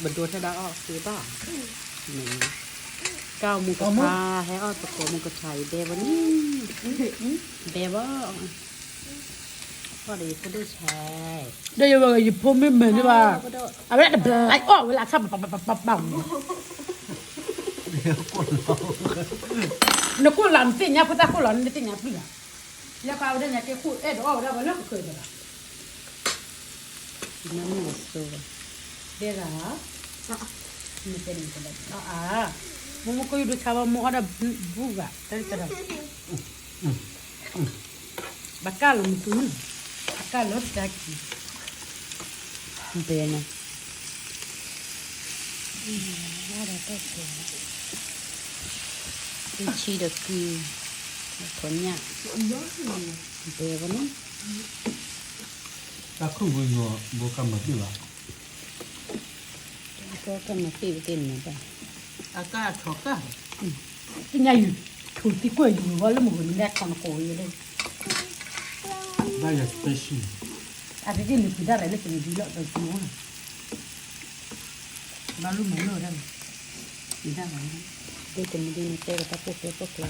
ပဒိထဲဒၣ်အီၣ်ဃ့ဘၣ်, ကၢ်မူကထါ, ဟဲအီၣ်သကိးမူကထါအံၤ ဘဲဘၣ်န့ၣ်, ဘဲဘၣ်, အီၣ်ဒီးယဖိဒိၣ်ဆဲး, ဒီးယဝဲယဖိမ့ၢ်မဲာ်ဒံးဘၣ်, အဝဲဒၣ်တဘျီအီၣ်ဝဲလၢအဆၣ်ပပပပပပ, နကိၣ်လီၤနသ့ၣ်ညါဖိသၣ်ခိၣ်လီၤနသ့ၣ်ညါပျံၤလီၤ, လၢခါဝဲဒၣ်ညါက့ၤခိၣ်အဲၣ်ဒိးအီၣ်ဝဲဒၣ်ဝဲလၢကဃၢၤဒီးလီၤ နမ့ၢ်စိဘၣ်, ဒဲဂၤ, မ့ၢ်တဲန့ၣ်ကဒီးအါ, မ့ၢ်မ့ၢ်ကိၣ်ယူၢ်ဒိဆါဘၣ် မ့ၢ်အီၣ်ဒၣ်ဘူၣ်ဂၤ တၢ်တၢ်ဒီး, ဘၣ်ကၢ်လီၤမ့ၢ်သူ, ဘၣ်ကၢ်လီၤတၢ်က့ၤ, ဘဲန့ၣ် အံၤဆံဒီးကု, ထီၣ်ညၣ်, ဘဲဘၣ်န့ၣ်, တၢ်ခုၣ်ဝံၤညီဘိကမၤပ့ၢ်ဘၣ်, ကမၤပ့ၢ်ပသ့ၣ်န့ၣ်ဘၣ်, အကၢ်ထီၣ်ကၢ်, သ့ၣ်ညါယုၤ, ထူၣ်သံကွၢ်ယုၤဝဲလၢမုၢ်ဂီၤန့ၣ် လဲၤထီၣ်နကိးဝဲလၢ ဘၣ်ယၤ special, အတဒ်န့ၣ် ပှၤဒၣ်လဲာ်လၢပန့ၣ်ဒ်လီၤ ပကမၤ, ဘၣ်လူမၤလိာ်ဒၣ်န့ၣ်, ပှၤဒၣ်လဲာ်, ဒ်တမုၢ်ဒ်န့ၣ်တဲကတၢ်ပိၢ်ကျဲပိၢ်ကျဲ,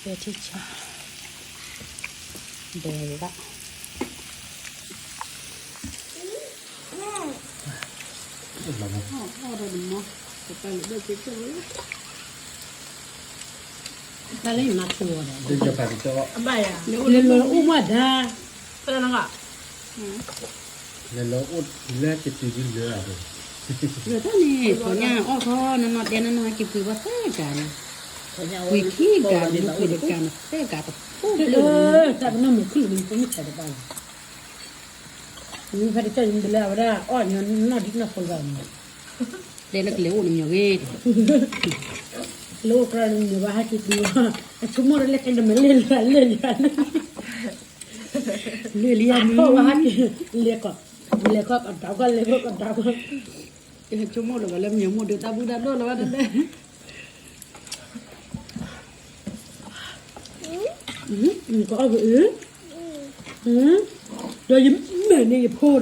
ပဲထံဆါ, ဘဲဘၣ် တၢ်လၢယမၤဆိဝဲဒီး, လၢလီၤအိၣ်မးဒၣ်, လၢလီၤအိၣ်လၢကတုၤဒ်လၢ, လၢတၢ်န့ၣ် ထီၣ်ညၣ်အီၣ်ထီၣ်နီၢ်နီၢ်ဒဲနီၢ်နီၢ်ဟဲက့ၤပှ့ၤဘၣ်သၢဂၤန့ၣ်, ပှ့ၤခံဂၤန့ၣ် ပှ့ၤတဂၤန့ၣ် သၢဂၤတဖိလၢ, တၢ်ပနီၣ်မုာ်ခုၣ်န့ၣ် ပမ့ၢ်ဆဲးတဘၣ်လီၤ မ့ၢ်ဖဲတကၢ်အံၤ မ့ၢ်တလၢအဝဲဒၣ် အီၣ်ညီနီၢ်ဒံးနီၢ်ဖိလၢၤဘၣ်န့ၣ်, တဲလၢကလဲၤအိၣ်န့ၣ်မ့ၢ်ဂ့ၤ, လဲၤအိၣ်ကြၢးန့ၣ်မ့ၢ်ဘၣ်ဟဲက့ၤပှ့ၤဘၣ်, အဆိကမိၣ်ဒီးလဲၤကဲတမ့ၢ်လဲၤလၢလဲၤလၢ, လဲၤလံယၤမ့ၢ်ဘၣ်ဟဲက့ၤ, လဲၤကီး, လဲၤခီကဒီးကီး လဲၤခီကဒီးကီး, ဆိကမိၣ်လၢၤဘၣ်လၢမ့ၢ်မိၢ်ဒုးတၢ်ဘူၣ်တၢ်ဒိၣ်လၢၤဘၣ်တလဲၣ် ကအီၣ်ပအၢ, ဒီးယမဲာ်န့ၣ်ယဖိဒီး